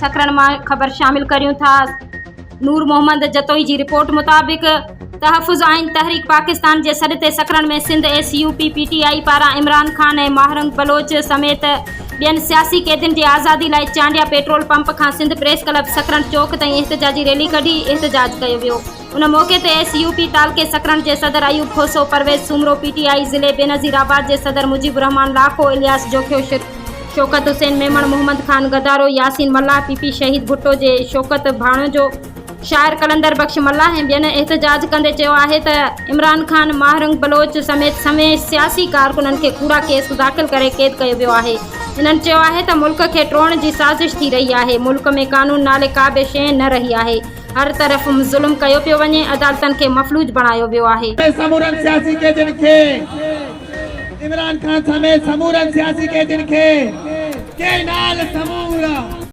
سڪرنڊ مان خبر شامل ڪريون ٿا نور محمد جتوئي جي رپورٽ مطابق تحفظ آئين تحريڪ پاڪستان جي سڏ تي Sakrand ۾ Sindh S U P P T I پاران عمران خان ۽ ماهرنگ بلوچ سميت ٻين سياسي قيدين جي آزادي لاء چانڊيا پيٽرول پمپ کان سنڌ پريس ڪلب سڪرنڊ چوڪ تائين احتجاجي ريلي ڪڍي احتجاج ڪيو ويو. ان موقعي تي ايس يو پي تعلقي سڪرنڊ جي صدر ايوب کوسو، پرويز سومرو، پي ٽي آء ضلعي بينظير آباد جي صدر مجيب الرحمان لاکو، الياس جوکيو، شوڪت حسين ميمڻ، محمد خان غدارو، ياسين ملاح، پي پي شهيد ڀٽو جي شوڪت ڀاڻوجو، شاعر قلندر بخش ملاح ۽ ٻين احتجاج ڪندي چيو آهي ته عمران خان، ماهرنگ بلوچ سميت سوين سياسي ڪارڪنن کي ڪوڙا ڪيس داخل ڪري قيد ڪيو ويو آهي. هنن چيو آهي ته ملڪ کي ٽوڙڻ جي سازش ٿي رهي آهي، ملڪ ۾ قانون نالي ڪا به شيء نه رهي آهي. هر طرف ظلم ڪيو پيو وڃي، عدالتن کي مفلوج بڻايو ويو آهي. سمورن سياسي قيدين کي عمران خان سميت سمورن سياسي قيدين کي ڪئنال سمورا.